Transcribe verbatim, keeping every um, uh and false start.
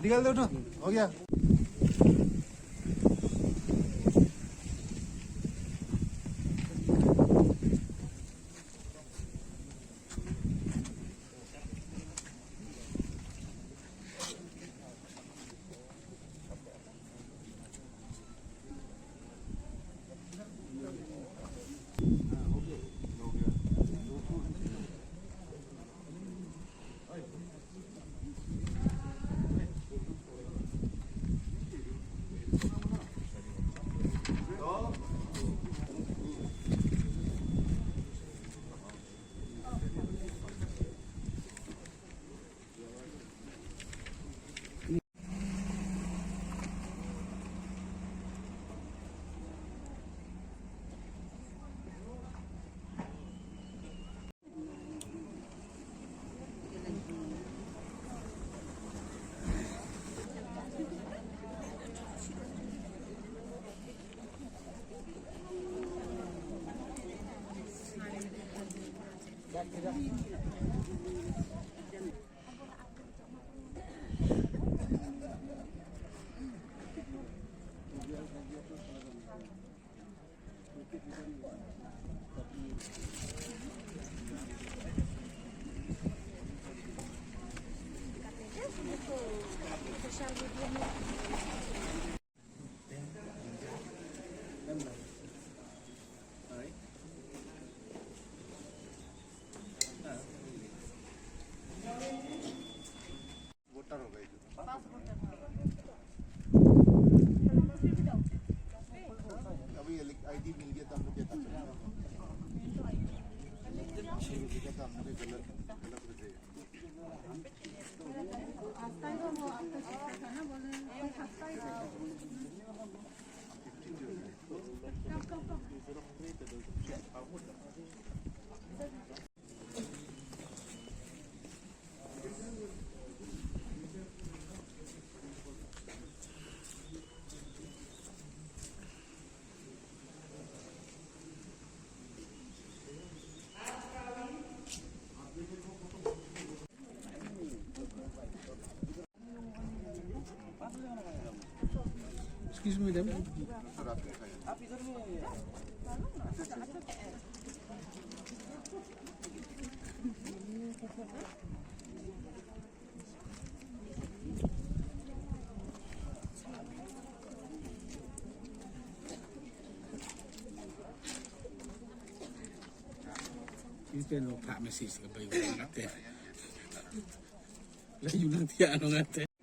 निकाल दो ना, हो गया। वोटर हो गई। अभी ये लिख, आईडी मिल गया तो हम लोग क्या कर सकते हैं? ठीक है, तो हम लोग गलत, गलत हो जाएगा। Excuse me, madam. Kita no pak message ke bayu nate. Layu nanti ano nate.